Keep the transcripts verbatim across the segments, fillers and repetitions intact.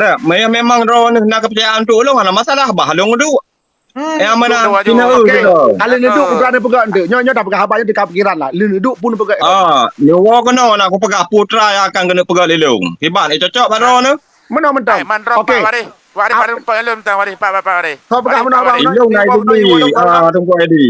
Dah, me-, memang droeneuh na keupercayaan untuk ulôn, hana masalah, bah lôn duek. Hmm, nyang mana? Duek, duek, duek. Okey. Kena. Kalau neuduek, bukan neupeugah enteuk. Nyoe, nyoe dah peugah haba nyoe teuka pikiran lah. Leuh neuduek pun peugah. Ah, nyoe keunoe nak kupeugah putra nyang akan keuneuk peugah lé lôn. Kiban, eh, cocok bak droeneuh? Meunoe mantong. Hai, man droe. Okey. Pak Waréh. Pak Waréh, Pak Waréh, Pak Waréh. Soe peugah meunoe, Pak Waréh? Ilôn ngai dubi, ah, Teungku Edi.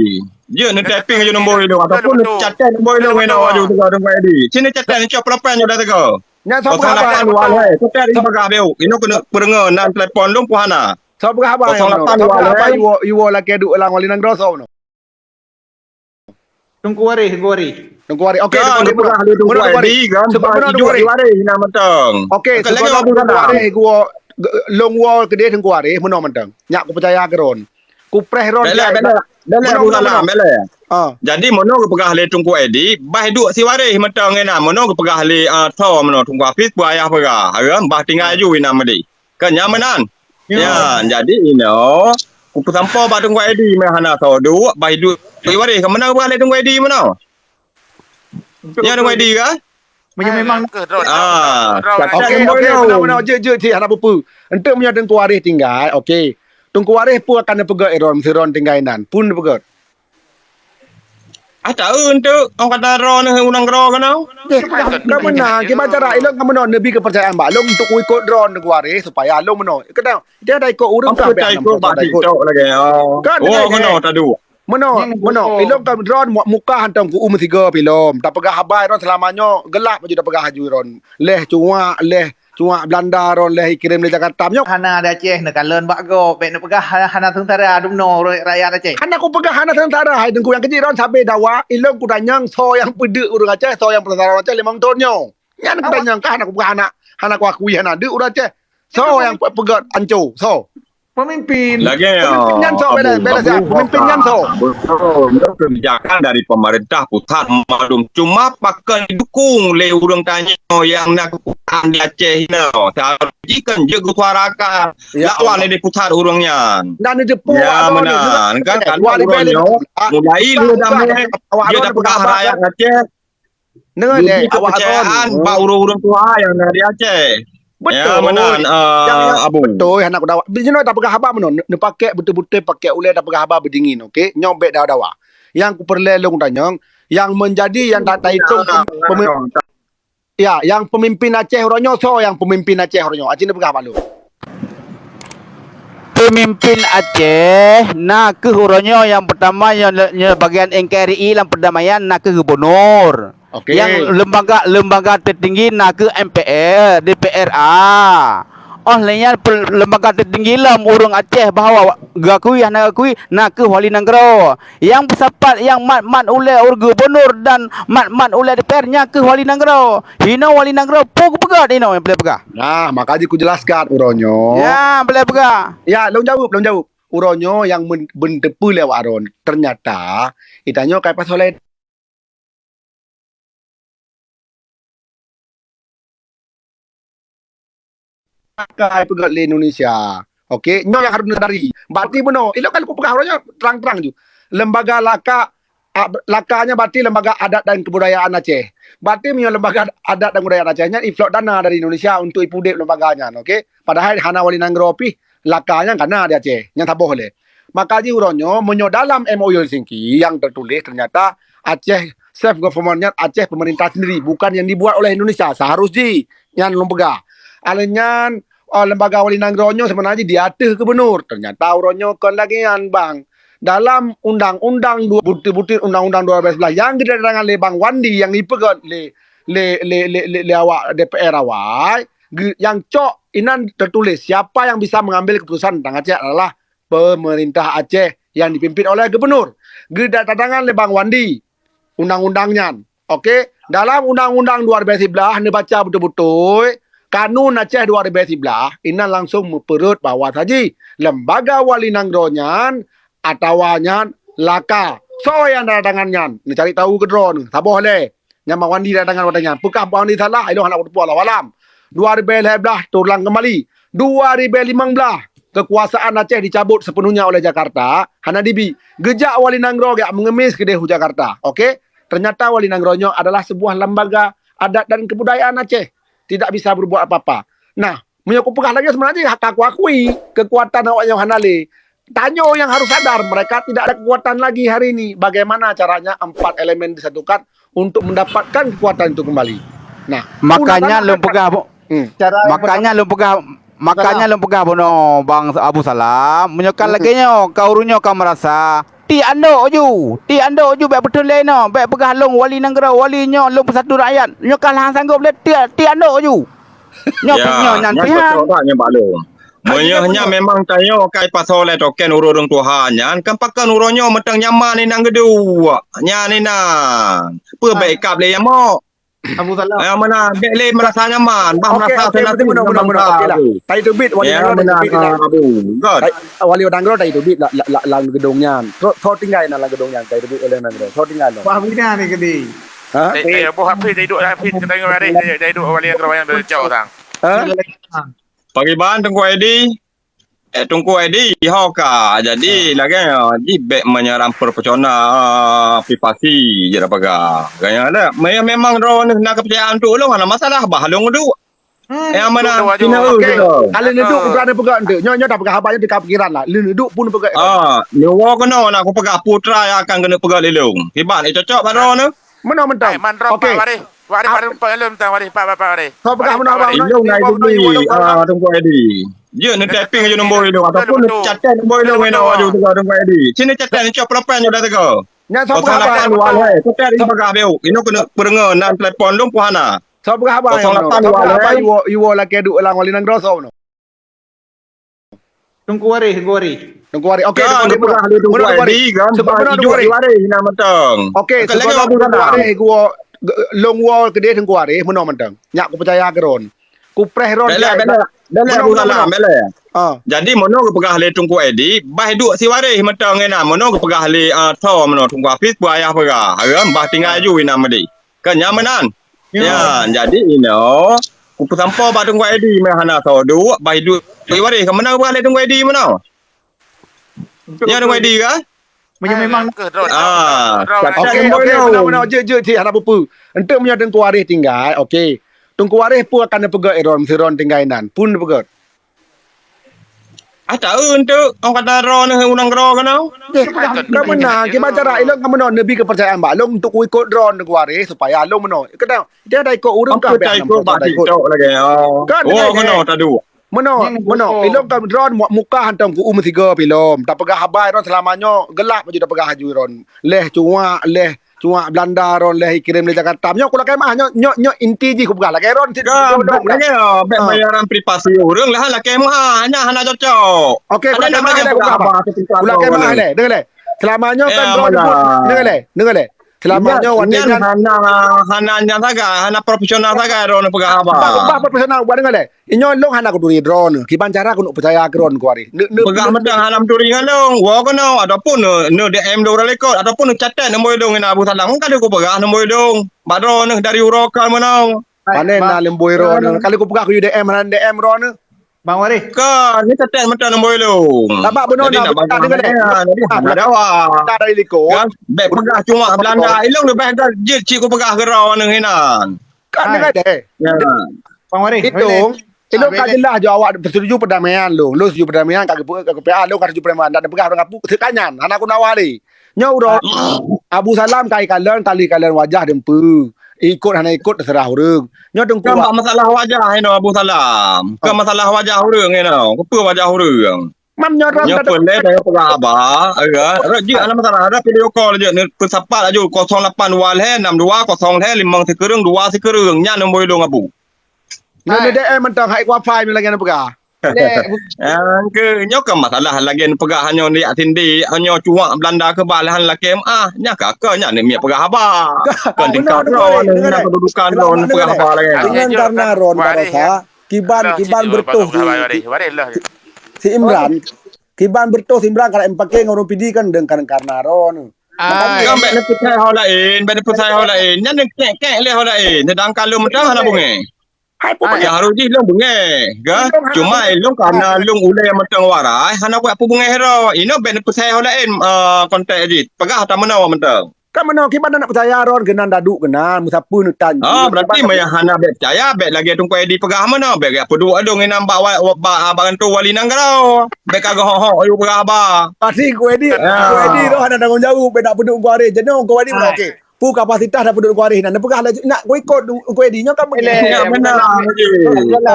Jeuet neutyping aju nombor ilôn ataupun neucatat nombor ilôn inoe aju teuka Teungku Edi. Sini catat, neucok pulpen nyoe dah teuka. Nyan soe peugah haba? Kosong lapan dua lhèe. Catat di bagah beuh. Inoe keuneuk peudeungoe nan telepon lôn pun hana. Soe peugah haba? Kosong lapan dua lhèe. Soe peugah haba iwoe, iwoe lakèe duek lam wali nanggroe soe meunoe? Teungku Waréh, Teungku Waréh. Teungku Waréh. Okey, ya, Teungku Waréh, peugah lé Teungku Waréh. Teungku Waréh. Teungku Waréh, iwoe iwoe na mantong. Okey, lagi Teungku Waréh, Teungku Waréh, iwoe, ge-, lôn woe keudeh Teungku Waréh, meunoe mantong. Nyak kupeucaya keu droen. Kupreh droen. Beleh, beleh, beleh, meunoe, Abu Salam, beleh. Ah. Jadi, meunoe geupeugah lé Teungku Edi, bah duek si Waréh mantong nyan, meunoe geupeugah lé, ah, soe meunoe Teungku Hafiz, peue ayah peugah. Bah tinggai aju inan meudeh. Kan nyan meunan. Ya. Ya, jadi inoe, kupeusampoe bak Teungku Edi meuhana soe duek, bah duek si Waréh, ka meunan geupeugah lé Teungku Edi meunoe. Betul, ya, Teungku Edi ka? Meunyoe memang keuh droen, ah, droen, droen. Okey, okey, meunoe, meunoe, jeuet, jeuet, jeuet, hana peue-peue. Enteuk meunyoe Teungku Waréh tinggai, okey. Teungku Waréh peue akan neupeugah droen, si droen tinggai nan? Peue neupeugah? Ah, tahu enteuk, ong kata droen ureueng droen keunoe. Eh, ka meunan, kiban cara ilôn ka meunoe neubi keupercayaan bak lôn untuk ikot droen Teungku Waréh supaya lôn meunoe. Keunoe, dia dah ikot ureueng ka habéh. Ikot bak TikTok lagi. Kan, oh, keunoe tadu. Meunoe, meunoe. Ilôn ka droen mu-, muka hantom ku u meusigoe pih lom. Tapeugah haba droen seulama nyoe, geulap aju tapeugah aju droen. Leh cuak, leh cuak Belanda droen, leh ikirém lé Jakarta. Nyoe hana di Aceh neukalon bak gob, bèk neupeugah ha-, hana seungsara dumnoe rakyat Aceh. Hana kupeugah hana seungsara, hai Teungku, nyang keujih droen sabé dawa, ilôn kutanyong soe nyang peudeuk ureueng Aceh, soe nyang peuseungsara ureueng Aceh limong thon nyoe. Nyan kutanyong, ka hana kupeugah hana, hana kuakui hana deuk ureueng Aceh. Soe nyang pe-, peugöt anco? Soe? Pemimpin. Lagèe, pemimpin nyan soe, bela, bela siap. Pemimpin nyan soe? Betul, betul. Kebijakan dari pemerintah pusat mandum. Cuma pakon didukung lé ureueng tanyoe nyang na keukuasaan di Aceh inoe. Seharusnya kan jeuet geusuarakan. Ya Allah. Lawan lé pusat ureueng nyan. Dan itu pun. Ya, meunan. Kan, kan, ureueng nyoe mulai lé damé, dia dah peugah rakyat Aceh. Deungon lé awak kepercayaan bak ureueng-ureueng tuha nyang na di Aceh. Betul. Ya, meunan, eh, Abu. Betul, hana kudawa. Di sinoe tapeugah haba meunoe, ne-, neupakèk beutôi-beutôi pakèk ulèe tapeugah haba beudingin, okey? Nyoe bèk dawa-dawa. Nyang kupeureulèe lôn tanyong, nyang meunjadi nyang ta-, taitong pem-, pemi-, ya, nyang pemimpin Aceh uroe nyoe soe nyang pemimpin Aceh uroe nyoe? Aci neupeugah bak lôn. Peumimpin Aceh na kheueh uroe nyoe nyang peutama nyoe, nyoe bagian N K R I lam peurdamaian na kheueh gubunur. Oke. Nyang lembaga, lembaga teutinggi na kheueh M P R, D P R A. Óh lheueh nyan pe-, lembaga teutinggi lom ureueng Aceh bahwa geukui hana geukui na kheueh wali nanggroe. Nyang peusapat nyang mat-mat ulèe ureueng gubunur dan mat-mat ulèe D P R nyan kheueh wali nanggroe. Hinoe wali nanggroe peue geupeugah hinoe nyang peuleueh peugah. Nah, maka jih kujelaskan uroe nyoe. Ya, peuleueh peugah. Ya, lôn jaweueb, lôn jaweueb. Uroe nyoe nyang men-, beuteupeue lé awak droen. Ternyata, geutanyoe ka pasoe laén. Pakai peugöt lé Indonesia. Oke, nyoe nyang harôh neusadari. Berarti meunoe, ilok kan kupeugah uroe nyoe terang-terang ju. Lembaga laka, a, laka nyan berarti Lembaga Adat dan Kebudayaan Aceh. Berarti meunyoe Lembaga Adat dan Kebudayaan Aceh nyan iflok dana dari Indonesia untuk ipeudép lembaga nyan, oke? Padahai hana wali nanggroe pih laka nyan ka na di Aceh, nyan saboh lé. Maka jih uroe nyoe, meunyoe dalam M O U Helsinki nyang teutuléh, ternyata Aceh self government nyan Aceh pemerintah sendiri, bukan yang dibuat oleh Indonesia. Seharus jih nyan lôn peugah. Alèh nyan, eh, lembaga wali nanggroe nyoe seubeuna jih di ateueh gubunur. Ternyata uroe nyoe kon lagèe nyan, Bang. Dalam undang-undang dua, butir-butir undang-undang dua belas belas nyang geutanda tangan lé Bang Wandi nyang ipeugöt lé, lé, lé, lé, lé, lé awak D P R awai, ge-, nyang cok inan teutuléh siapa yang bisa mengambil keputusan tentang Aceh adalah pemerintah Aceh yang dipimpin oleh gubernur. Geutanda tangan lé Bang Wandi undang-undang nyan. Oke, dalam undang-undang dua ribèe siblaih neubaca beutôi-beutôi, kanun Aceh dua ribèe siblaih inan langsung meupeureuet bahwa saji lembaga wali nanggroe nyan atawa nyan laka. Soe nyang tanda tangan nyan? Neucari tahu keudroe nyoe. Saboh lé. Nyan Bang Wandi tanda tangan watèe nyan. Peukah Bang Wandi salah, ilôn hana kuteupeu, Allahu alam. Dua ribèe lhèe blaih teulang keumbali. Dua ribèe limong blaih keukuasaan Aceh dicabut sepenuhnya oleh Jakarta, hana dibi. Geujak wali nanggroe geujak meungemis keudeh u Jakarta. Oke? Ternyata wali nanggroe nyoe adalah sebuah lembaga adat dan kebudayaan Aceh. Tidak bisa berbuat apa-apa. Nah, Meunyoe kupeugah lagèe seubeuna jih, ka kuakui kekuatan awak nyoe hana lé. Tanyoe nyang harus sadar, mereka tidak ada kekuatan lagi hari ini. Bagaimana caranya empat elemen disatukan untuk mendapatkan kekuatan itu kembali? Nah, makanya lôn peugah, hmm. Makanya lôn peugah, makanya lôn peugah bunoe Bang Abu Salam. Meunyoe ka lagèe nyoe, ka ureueng nyoe ka merasa, tiek andok ju, tiek andok ju, bèk peuteulèe inoe, bèk peugah lôn wali nanggroe, wali nyoe, lôn peusatu rakyat. Nyoe ka hana sanggob lé, tiek, tiek andok ju. Nyoe pih nyoe nyan pih han. Cocok that nyan bak lôn. Meunyoe nyan memang tanyoe ka ipasoe lé token ureueng tuha nyan, kan pakon uroe nyoe mantong nyaman inan geuduek. Nyan inan. Peue bèk ikab lé nyamok. Abu Salam. Nyang meunan, bèk lé merasa nyaman, bah merasa senang. Oke, oke, betul, betul, betul, betul. Oke lah. Taiteubiet wali nanggroe, taiteubiet inan. Abu. Wali nanggroe taiteubiet lam geudong nyan. Soe tinggai inan lam geudong nyan, taiteubiet wali nanggroe. Soe tinggai nyan. Wah, bina ni gede. Ha? Eh, eh, boh Hafiz, taidok Hafiz, taidok wali nanggroe nyang beucok sang. Ha? Pakriban Teungku Edi? Eh, Teungku Edi, ho ka. Jadi, lagèe nyoe, ji bèk meunyeurang profesional, privasi, jeuet peugah. Gaya lé, me-, memang droeneuh na keupeurcayaan untuk ulôn, hana masalah, bah lôn duek. Nyang mana? Oke. Kalau neuduek bukan neupeugah enteuk. Nyoe, nyoe dah peugah haba nyoe teuka pikiran lah. Leuneuk duek pun peugah. Ah, nyoe keunoe nak kupeugah putra nyang akan keuneuk peugah lé lôn. Kiban, eh, cocok bak droeneuh? Meunoe mantong. Oke. Waréh, waréh, waréh, Pak Lôn, tang waréh, Pak, Pak, Pak, waréh. Soe peugah meunoe, Pak, meunoe? Ilôn na ilôn, ah, Teungku Edi. Jeuet neutyping aju nombor ilôn ataupun neucatat nombor ilôn inoe aju teuka Teungku Edi. Sini catat, neucok pulpen aju dah teuka. Nyan soe peugah, Pak? Kosong lapan dua lhèe. Catat inoe peugah beu. Inoe keuneuk peudeungoe nan telepon lôn pun hana. Soe peugah haba? Kosong lapan dua lhèe. Iwoe, iwoe lakèe duek lam wali nanggroe soe nyoe? Teungku Waréh, Teungku Waréh. Teungku Waréh. Oke, Teungku Waréh. Peugah lé Teungku Waréh. Sebab meunoe Teungku Waréh. Waréh na mantong. Oke, sebab Teungku Waréh, lôn woe keudeh Teungku Waréh meunoe mantong. Nyak kupeucaya keu droen. Kupreh droen. Belek, belek. Belek, Abu Salam, belek. Ah. Jadi, meunoe geupeugah lé Teungku Edi, bah duek si Waréh mantong inan. Meunoe geupeugah lé, ah, tho meunoe Teungku Hafiz, peue ayah peugah. Hareuem bah tinggai aju inan meudeh. Kan nyan meunan. Ya, jadi inoe, kupeusampoe bak Teungku Edi meuhana soe duek, bah duek si Waréh. Ka meunan geupeugah lé Teungku Edi meunoe. Ya, Teungku Edi ka? Meunyoe memang keu droen. Ah, oke, oke, meunoe, meunoe, jeuet, jeuet, cit, hana peue-peue. Enteuk meunyoe Teungku Waréh tinggai, oke. Teungku Waréh peue akan neupeugah droen, si droen tinggai nan? Pun neupeugah. Ah, taeu enteuk, ong kata droeneuh ureueng nanggroe keunoe. Eh, ka meunan, kiban cara ilôn ka meunoe neubi keupeurcayaan bak lôn untuk kuikot droen Teungku Waréh supaya lôn meunoe. Kadang dia dah ikot ureueng ka, ikot bak TikTok lagèe. Kan, oh, keunoe tadu. Meunoe, meunoe. Ilôn ka droen mu-, muka hantom ku-, u meusigoe pih lom. Tapeugah haba droen seulama nyoe, geulah baju tapeugah aju droen. Lhèe cuak, lhèe cuak Belanda droen, lhèe ikirém lé Jakarta. Nyoe kulakèe meu'ah, nyoe, nyoe, nyoe inti jih kupeugah. Lakèe droen sit-, bèk, bèk, bèk. Meunyeurang privasi ureueng lah lakèe meu'ah, nyan hana cocok. Oke, kulakèe meu'ah lé kupeugah haba. Kulakèe meu'ah lé, deungö lé. Seulama nyoe kan droen, deungö lé, deungö lé. Seulama nyoe watèe nyan hana, hana nyan sagai, hana profesional sagai droen peugah haba. Bah, bah profesional, bah deungö lé. Inyoe lôn hana kuturi droeneuh. Kiban cara keuneuk peucaya keu droen Teungku Waréh. Peugah mantong hana meuturi ngon lôn. Woe keunoe ataupun neu-, neu-DM lôn likot ataupun neucatat nombor ilôn inan Abu Salam. Ka lheueh kupeugah nombor ilôn bak droeneuh dari uroe ka meunoe. Pane na nombor droeneuh. Ka lheueh kupeugah keu DM hana DM droeneuh. Bang Waréh. Ka, neucatat mantong nombor ilôn. Sabab bunoe na, deungö lé. Jadi hana dawa. Dari likot. Bèk peugah cuak Belanda. Ilôn leubeh jeuet cit kupeugah keu droeneuh inan. Kan deungö lé. Bang Waréh. Ilôn ka jeulaih ju awak setuju perdamaian lôn. Lôn setuju perdamaian, ka geupeu-, ka geupeu-, ah, lôn ka setuju perdamaian. Dan peugah ureueng kapu, seuk ka nyan. Hana guna wali. Nyoe uroe Abu Salam ka ikalon, tali kalon wajah deumpeu. Ikot hana ikot, teuseurah ureueng. Nyoe Teungku Wa-, masalah wajah inoe Abu Salam. Keu masalah wajah ureueng inoe. Keupeue wajah ureueng? Mam nyoe ram nyoe kata peulét, nyoe peugah haba, ya. Rot jih hana masalah, ada video call je, ni peusapat laju kosong lapan dua lhèe enam dua kosong lhèe limong sikureueng dua sikureueng. Nyan nombor ilôn Abu. Nyoe DM mantong hai wifi nyoe lagèe na peugah. Angke nyoe kan masalah lagèe na peugah nyoe liak sindik, nyoe cuak Belanda keu bah lahan lakèe meu'ah. Nyan ka, ka nyan ni miet peugah haba. Kan tingkat droen, nyan kedudukan droen peugah haba lagèe. Dengan karena ron barasa, kiban, kiban bertuh si, si Imran. Kiban bertuh si Imran kalau M P K ngon ureueng Pidie kan deungon karena ron. Makanya kan bèk neupeucaya ho laén, bèk neupeucaya ho laén. Nyan neukèk-kèk lé ho laén. Sedangkan lôn mantong hana beungèh. Hai, peue beungèh? Ya, harôh jih lôn beungèh, kan? Cuma ilôn karena lôn ulèe mantong warai, hana kuat peue beungèh ro. Inoe bèk neupeucaya ho laén, eh, konteks jih. Peugah tameunoe mantong. Kan meunoe, kiban na peucaya droen keunan, daduek keunan, meusapeue neutan. Ah, berarti maya hana bèk peucaya, bèk lagèe Teungku Edi peugah meunoe, bèk geupeuduek adong inan bak wa-, bak, bak kantô wali nanggroe. Bèk ka geuhok-hok yue peugah haba. Pasti Teungku Edi, Teungku Edi tu hana tanggong jaweueb, bèk nak peuduek Teungku Arif. Jadi Teungku Edi meunoe, okey. Peue kapasitas dapeuduek Teungku Arif nyan? Neupeugah laju, nak kuikot Teungku Edi nyoe kan beungèh. Ya, beuna laju.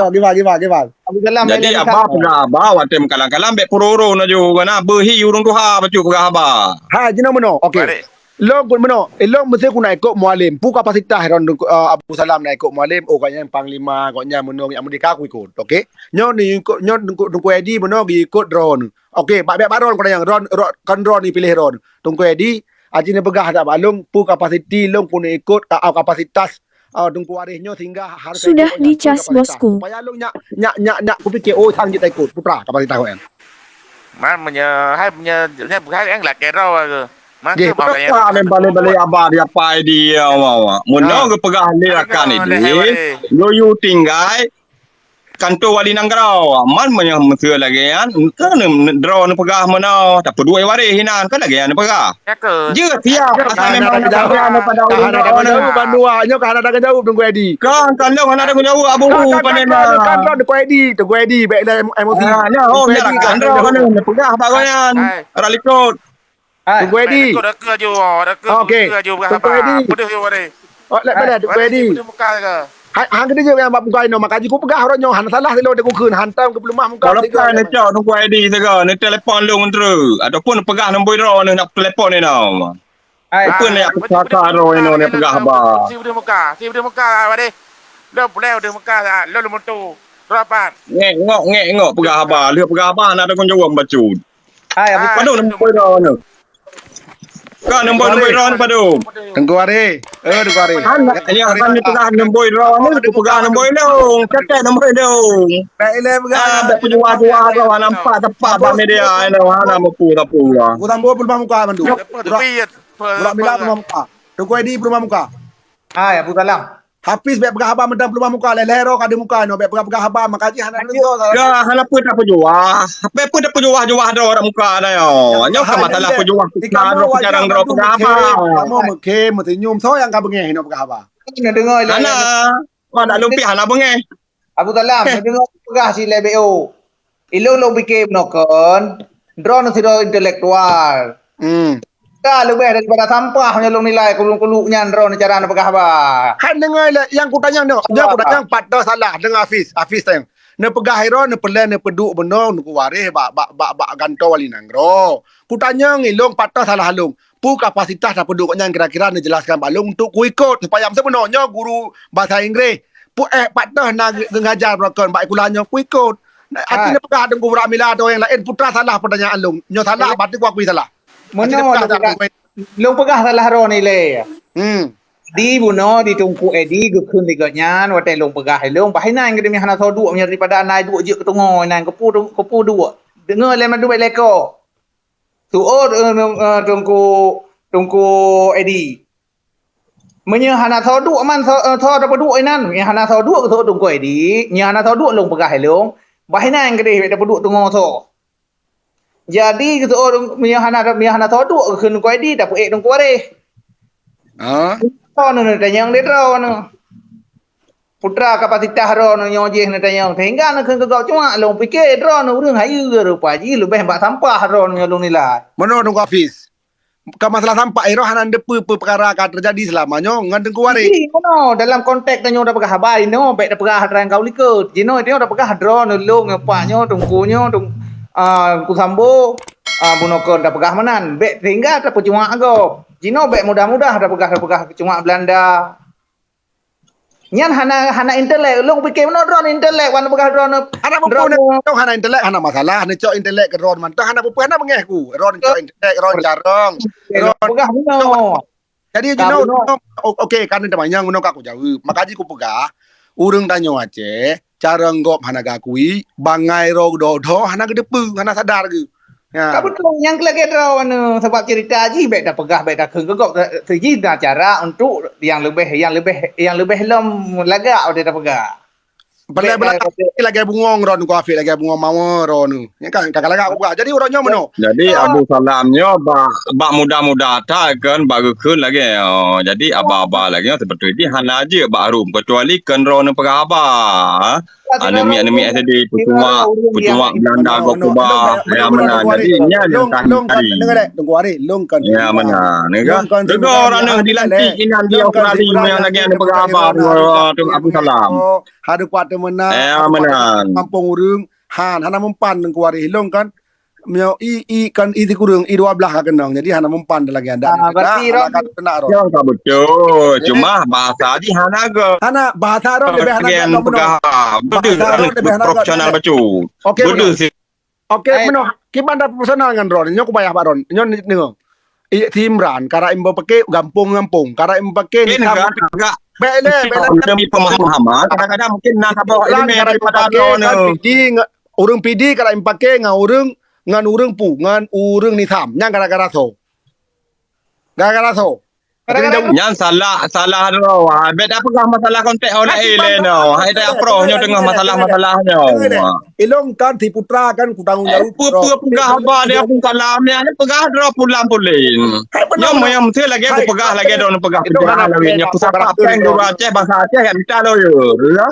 Oh, gimana, gimana, gimana? Jadi, abah peugah haba, watèe meukalam-kalam, bèk peururoe laju. Gana beuhi ureueng tuha bacut peugah haba. Hai, jinoe meunoe. Okey. Lôn keuneuk meunoe, eh, lôn meusé keuneuk ikot Mualem. Peue kapasitas droen, eh, Abu Salam neuk ikot Mualem? Oh, gobnyan panglima, gobnyan meunoe, nyang meudeka kuikot. Okey. Nyoe neuikot, nyoe Teungku, Teungku Edi meunoe geuikot droen. Okey, bak, bak, bak droen keuneuk nyang droen, droen, kon droen neupiléh droen. Teungku Edi, aci neupeugah that bak lôn, peue kapasiti lôn keuneuk ikot, ka-, kapasitas, eh, Teungku Arif nyoe sehingga harus ikot nyan, peue kapasitas. Supaya lôn nyak, nyak, nyak, nyak kupikir, oh, sang jeuet ikot, peue kapasitas gobnyan. Man meunyoe hai meunyoe nyan bukan yang lakèe droe ke. Man jih, ke mau tanya. Apa lem balik-balik abah di apa di ya, wa, wa. Meunoe geupeugah lé rakan ini. Yo yu tinggai kanto wali nanggroe. Man meunyoe meuseu lagèe nyan, engkau ne droe neupeugah meunoe, tapeuduek waréh inan, kan lagèe nyan neupeugah. Ya ke? Jeuet siap. Asal memang ada jawab. Hana ada jawab bandua. Nyoe ka hana ada jawab Teungku Edi. Kan, kan lôn hana ada jawab Abu Hu kan, kan, kan, kan, Teungku Edi, Teungku Edi, bèk dah emosi. Ah, nyoe, oh, Teungku Edi kan ada jawab. Peugah bak gobnyan. Hai. Orang likot. Hai. Teungku Edi. Hai, likot, reka ju, reka, okey. Reka ju peugah haba. Teungku Edi. Peudeuh ju waréh. Oh, lek balik Teungku Edi. Peudeuh muka ke? Hai, hang keuneuk jawab bak muka inoe, maka jiku peugah uroe nyoe hana salah, lôn teuku kheun hantam keu peuleumah muka. Kalau kan cok Teungku Edi teuga, ni telepon lôn terus ataupun peugah nombor droe ni nak telepon inoe. Hai. Apa ni aku kata roh inoe ni peugah haba. Si beude muka, si beude muka, Pak Deh. Lo pulai beude muka, lo leumoto. Rapat. Ngek ngok, ngek ngok peugah haba. Lheuh peugah haba, na ada kunjawab bacut. Hai, Abu. Padum nombor droe ni. Ka nombor, nombor droe ni padum. Teungku Arif. Eh, Teungku Arif. Hana, ya, kan ni peugah nombor droe ni, aku peugah nombor dong. Catat nombor dong. Baik, ilai peugah. Ah, bèk pejuah-juah droe, nampak tepat bak media, hana mampu, mampu lah. Aku tambah peuleumah muka, Mandu. Tapi, ya, Burak Mila peuleumah muka. Teungku Edi peuleumah muka. Hai, Abu Salam. Hafiz bèk peugah haba mantong peuleumah muka, lhèe-lhèe droe ka di muka nyoe, bèk peugah-peugah haba, maka jih hana tutoe salah. Ka hana peue tapeujuah. Bèk peue tapeujuah-juah droe dak muka nyoe. Nyoe ka masalah pejuah fitnah droe, carang droe peugah haba. Kamoe meukhém, meuseunyum, soe nyang ka beungèh inoe peugah haba? Hana. Wah, dak lumpih hana beungèh. Abu Salam, neudeungoe peugah si lé B O. Ilôn lôn pike bunoe kon, droeneuh sidroe intelektual. Hmm. Ka leubeh daripada sampah meunyoe lôn nilai kuluk-kuluk nyan droeneuh cara neupeugah haba. Han deungoe lé, nyang kutanyong nyoe, nyang kutanyong pat teuh salah, deungoe Hafiz, Hafiz tanyong. Neupeugah droeneuh peureulèe neupeuduek bunoe neukuwaréh bak, bak, bak, bak gantoe wali nanggroe. Kutanyong ilôn pat teuh salah lôn. Peue kapasitas tapeuduek gobnyan kira-kira neujelaskan bak lôn untuk kuikot supaya meuseubunoe nyoe guru basa Inggréh. Pu-, eh, pat teuh na nge-, ngeungajar droe kon bak sikula nyoe kuikot. Na, arti neupeugah Teungku Burak Mila atau nyang laén, peue teuma salah peutanyaan lôn. Nyoe salah, berarti kuakui salah. Arti neupeugah salah. Lôn peugah salah droeneuh ilèe. Hmm. Di bunoe di Teungku Edi geukheun lé gobnyan, watèe lôn peugah lé lôn, bah inan keudeh hana soe duek meunyoe daripada na duek jeuet keu teungoh inan keupeue, keupeue duek. Deungoe lé mandum ilèe ko. Tuôt, eh, eh, Teungku, Teungku Edi. Meunyoe hana soe duek man, soe, eh, soe tapeuduek inan. Meunyoe hana soe duek keu Teungku Edi, meunyoe hana soe duek lôn peugah ilôn, bah inan keudeh bèk tapeuduek teungoh soe. Jadi, keu Teungku, meunyoe hana, meunyoe hana soe duek keu Teungku Edi, tapeuék Teungku Waréh. Ha? Soe neuh neutanyong lé droeneuh. Putra kapasitas droeneuh nyoe jih neutanyong. Sehingga neukheun keu gob cuma lôn pike droeneuh ureueng hayeue rupa jih leubeh bak sampah droeneuh nyoe lôn nilai. Meunoe Teungku Hafiz. Ka masalah sampah, eh, droe hana neuteupeue peue peukara ka teujadi seulama nyoe ngon Teungku Waréh. Jadi, meunoe dalam konteks tanyoe tapeugah haba inoe, bèk tapeugah trang kau likot. Jinoe tanyoe tapeugah droeneuh lôn ngon pak nyoe, Teungku nyoe, Teung-, ah, Teungku Sambo, ah, bunoe kon tapeugah meunan. Bèk sehingga tapeucuma gob. Jinoe bèk mudah-mudah tapeugah, tapeugah cuma Belanda. Nyan hana, hana intelek. Lôn pike meunoe droeneuh intelek, wan peugah droeneuh. Hana peue-peue, droeneuh hana intelek, hana masalah. Neucok intelek keu droeneuh mantong, hana peue-peue, hana beungèh ku. Droeneuh cok intelek, droeneuh carông, droeneuh peugah meunoe. Jadi, you know, you know, o-, okey, kan teuma nyang meunoe ka kujaweueb. Maka jih kupeugah, ureueng tanyoe Aceh, carông gob hana geukui, bangai droe, droe hana geuteupeue, hana sadar geuh. Ya. Ka beutôi, nyang lagèe droeneuh, sabab cerita jih bèk tapeugah, bèk takheun keu gob, jih na cara untuk nyang leubeh, nyang leubeh, nyang leubeh lom lagak watèe tapeugah. Peureulèe beulatang lagèe bungöng droeneuh, Teungku Afik, lagèe bungöng mawö droeneuh. Nyan kan ka lagak buka. Jadi uroe nyoe meunoe. Jadi Abu Salam nyoe bak, bak muda-muda that kan, bak geukheun lagèe nyoe. Jadi aba-aba lagèe nyoe seubeutôi jih hana jeuet bak rhueng, keucuali kön droeneuh peugah haba. Aneuk miet-aneuk miet S D peucuma, peucuma Belanda gob keubah. Ya meunan. Jadi nyan nyang tahi. Long kan, deungö deh, Teungku Arif, long kan. Ya meunan. Deungö droeneuh dilantik inan di Australia nyang lagèe nyan peugah haba Abu Salam. Hana kuat teumeuna, hana kuat teumeuna kampung ureueng, han, hana mempan Teungku Arif, long kan. Meunyoe i, i kan i sikureueng, i dua blah ka keunong. Jadi hana mempan lagèe nyan. Ah, berarti hana ka teunak droe. Nyang ka beutôi, cuma bahasa jih hana gèt. Hana, bahasa droe leubeh hana gèt. Bahasa droe leubeh hana gèt. Profesional bacut. Okey, beudeuh sih. Okey, meunoe kiban dah personal ngon droe. Nyoe kubayah bak droe. Nyoe ni, ni. I, si Imran, karap imeupake gampông-gampông, karap imeupake ni kan. Bèk lé, bèk lé. Pemahaman, kadang-kadang mungkin na saboh elemen daripada droe. Kan Pidie nge-, ureueng Pidie karap imeupake ngon ureueng, ngon ureueng pu, ngon ureueng Nisam. Nyan gara-gara soe? Gara-gara soe? Nyan salah, salah droe. Bèk tapeugah masalah konteks oleh ilèe nyoe. Hai taproh nyoe teungoh masalah-masalah nyoe. Ilong kan si putra kan kutanggung jawab. Peue-peue peugah haba di Abu Salam nyan, peugah droe pulan-pulan. Nyoe meunyoe meusti lagèe kupeugah lagèe droeneuh peugah. Peugah lagèe nyoe pusaka péng di Aceh, bangsa Aceh jak mita lawyer.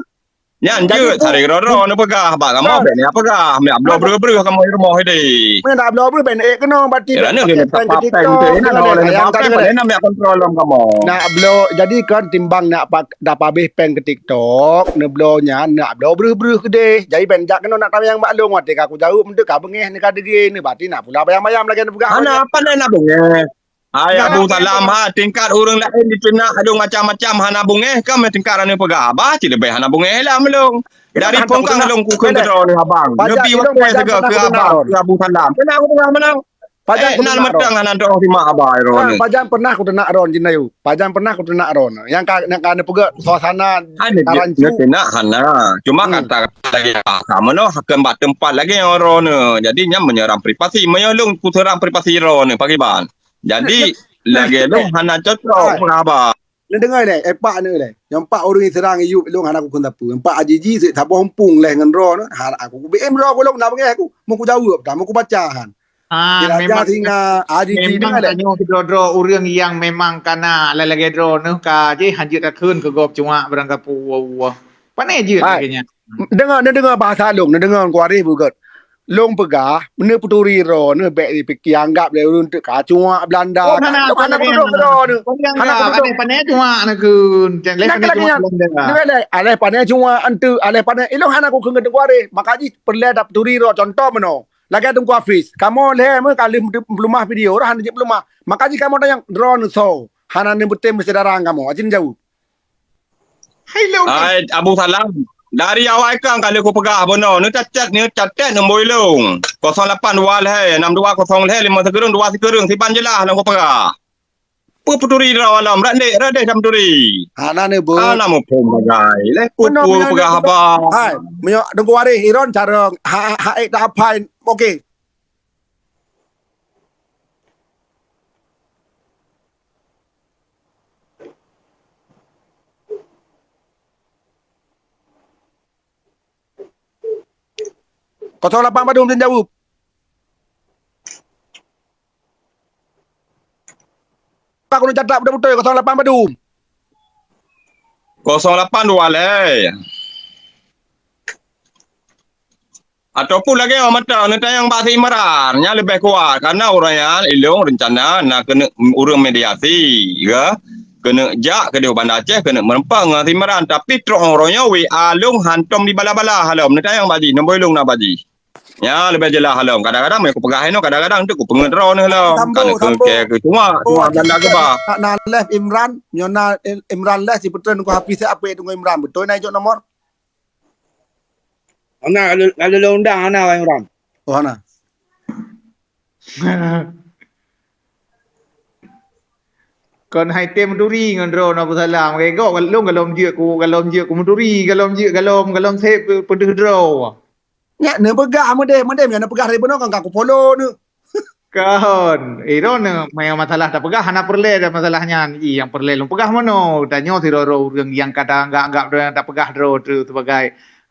Nyan jeuet sari keudroe-droe neupeugah bak kamoe, bèk neupeugah, meuyak bloe breuh-breuh kamoe di rumoh ideh. Meuyak bloe breuh bèk neuék keunoe, berarti bèk neuék pakai péng keu TikTok. Nyan oleh neupeugah péng, bèk neuék kontrol lom kamoe. Nak bloe, jadi kan timbang nak pak, dah pabéh péng keu TikTok, neubloe nyan nak bloe breuh-breuh keudeh. Jadi bèk neujak keunoe nak tanyong bak lôn, watèe ka kujaweueb, meunteuk ka beungèh, neuka deungö, neu berarti nak pula bayam-bayam lagèe neupeugah. Hana, apa nak beungèh? Hai Abu Salam, ha, tingkat ureueng laén di Cina adu macam-macam hana beungèh, kan tingkat droeneuh peugah haba cit leubeh hana beungèh lam lôn. Dari phôn kang lôn kukheun keu droeneuh abang. Neubi watèe sigoe keu abang, keu Abu Salam. Keunan kupeugah meunan. Pajan pernah kuteunak droe. Pajan pernah kuteunak droe jinoe. Pajan pernah kuteunak droe. Nyang ka, nyang ka neupeugah suasana karancu. Neunak hana. Cuma kata-kata lagèe sama noh, hakon bak teumpat lagèe droeneuh. Jadi nyan menyerang privasi. Meunyoe lôn kuseurang privasi droeneuh, pakriban? Jadi lagèe lôn hana cocok peugah haba. Neudeungö lé, eh, pak neuh lé. Nyang pak ureueng serang yup lôn hana kukheun sapeue. Nyang pak Aji Ji sép saboh eumpung lé ngon droeneuh. Hana aku kubri droe ku lôn na beungèh aku. Meu kujaweueb dah, meu kubaca han. Ah, memang, singa Aji Ji memang deungö lé. Tanyoe sidroe-droe ureueng nyang memang kana lagèe-lagèe droeneuh ka jih han jeuet takheun keu gob cuma barang gapu uwa-uwa. Pane jeuet lagèe nyan. Deungö, neudeungö bahasa lôn, neudeungö Teungku Arif beugöt. Lôn peugah, neupeuturi droeneuh bèk jipike anggap lé ureueng teuk ka cuak Belanda. Oh, hana, hana kupeuturi droeneuh. Hana kupeuturi. Pane cuak neukheun. Lé pane cuak Belanda. Deungö lé, aléh pane cuak anteuk, aléh pane. Ilôn hana kukheun keu Teungku Arif. Maka jih peureulèe tapeuturi droe contoh meunoe. Lagèe Teungku Hafiz. Kamoe lhèe meuh ka lheueh peuleumah video, roh hana jeuet peuleumah. Maka jih kamoe tanyong droeneuh soe. Hana neubeutem meusyedara kamoe. Aci neujaweueb. Hai Abu Salam, dari awai kang ka lheueh kupeugah bunoe, neucatat, neucatat nombor ilôn, kosong lapan dua lhèe, enam dua kosong lhèe, lima sikureueng, dua sikureueng, siban jeulaih lôn kupeugah. Peue peuturi droe lom, rat ndék, rat deh dan peuturi. Hana neubeuet. Hana muphom bagai. Lé peue-peue peugah haba. Hai, meunyoe Teungku Arif Iron cara ha, ha, ha, ék ta-apply. Okey. Kosong lapan padum, jaweueb. Pak, keuneuk catat beutôi-beutôi, kosong lapan padum. Kosong lapan dua lhèe. Ataupun lagèe nyoe mantong neutanyong bak si Imran, nyan leubeh kuat. Karena ureueng nyan ilôn reuncana na keuneuk ureueng mediasi, ya. Keuneuk jak keudeh Banda Aceh, keuneuk meureumpok ngon si Imran. Tapi trok uroe nyoe W A lôn hantom dibala-bala lom. Neutanyong bak jih, nombor ilôn na bak jih. Nyan leubeh jeulaih lom. Kadang-kadang meunyoe kupeugah inoe, kadang-kadang teuk kupeungeut droeneuh lom. Sambung, sambung. Keu cuma, cuma Banda keubah. Na, na lhèe Imran, nyoe na Imran lhèe, si Putri nunggu Hafiz, siat apui tunggu Imran. Beutôi na ijok nomor? Hana, lalu, lalu lôn undang hana, Wai Imran. Oh, hana. Kon hai tem meuturi ngon droeneuh Abu Salam. Gèt gob lôn golom jeuet ku, golom jeuet ku meuturi, golom jeuet, golom, golom sép peudeuh droe. Nyak neupeugah meudeh, meudeh nyan neupeugah dari bunoe kan ka kufollow neuh. Kon, eh, droeneuh, meunyoe masalah tapeugah hana peureulèe dah masalah nyan. Ih, nyang peureulèe lôn peugah meunoe, tanyoe sidroe-droe ureueng nyang ka taanggap-anggap droe nyang tapeugah droe tu sebagai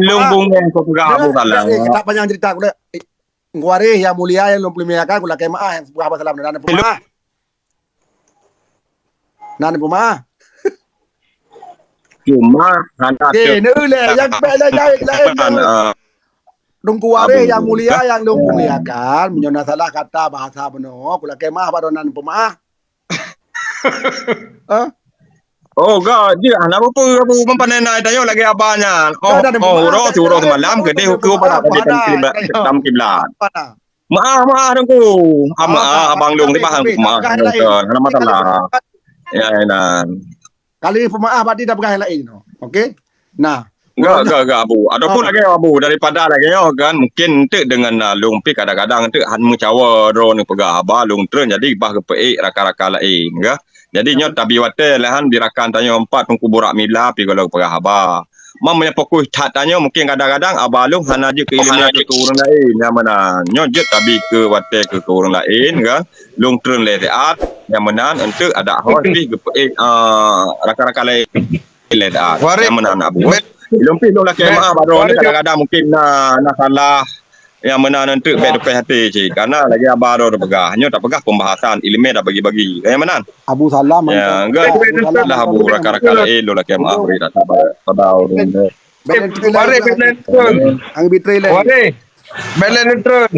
Lôn bungeng keu peugah Abu Salam. Eh, eh, tak panjang cerita, udah. Eh, Teungku Waréh nyang mulia nyang lôn peumuliakan, kulakée meuáh nyang peugah haba salam, na neupeumaáh. Na neupeumaáh. Cuma hana Oke, teu- neu lé, nyang bèk lé jaweueb laén, jaweueb. Ah. Teungku Waréh Abu. Nyang mulia nyang lôn peumuliakan, meunyoe na salah kata bahasa bunoe, kulakée meuáh bak droeneuh, na neupeumaáh. Hah? Oh, ga jeuet hana peue-peue Abu, meupanai na tanyoe lagée haba nyan. Oh, oh, uroe siuroe seumalam keudeh ukeue barat lagée dalam kiblat. Meuáh, meuáh Teungku. Ah, meuáh abang lôn tibah meuáh. Hana masalah. Ya, nan. Kali peumaáh bak di dah peugah nyang laén. Oke? Nah, Gak, gak, gak, Abu. Ataupun lagée Abu, daripada lagée nyoe kan, mungkin enteuk deungon, ah, lôn pih kadang-kadang enteuk han meucawa droeneuh peugah haba lôn treun, jadi bah geupeuék rakan-rakan laén, gah. Jadi nyoe tabi watée lahan di rakan tanyoe empat Teungku Burak Mila pih gohlom peugah haba. Mam nyang fokus that tanyoe mungkin kadang-kadang haba lôn hana jeuet keu iéleumé keu ureuëng laén, nyang meunan. Nyoe jeuet tabi keu watée keu, keu ureuëng laén, gah. Lôn treun lé siat, nyang meunan enteuk adak hôi pih geupeuék, ah, rakan-rakan laén. Lé dah. Waréh. Nyang meunan Abu. Lôn pih lôn lakée meuáh bak droeneuh kadang-kadang mungkin na, na salah nyang meunan enteuk bèk teupéh até cit. Karena lagée haba droeneuh peugah, nyoe tapeugah pembahasan iéleumé dah bagi-bagi. Nyang meunan. Abu Salam. Ya, enggak. Abu Salam. Lah Abu rakan-rakan laén lôn lakée meuáh bri dah sabar. Sabar. Waréh, bèk lé treun. Ang bi treun lé. Waréh. Bèk lé treun.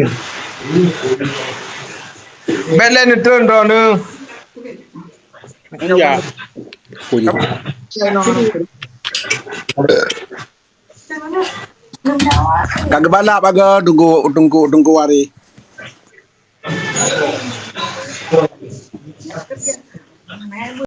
Bèk lé treun droeneuh. Iya. Ka geubalak bagoe Teungku, Teungku, Teungku Waréh.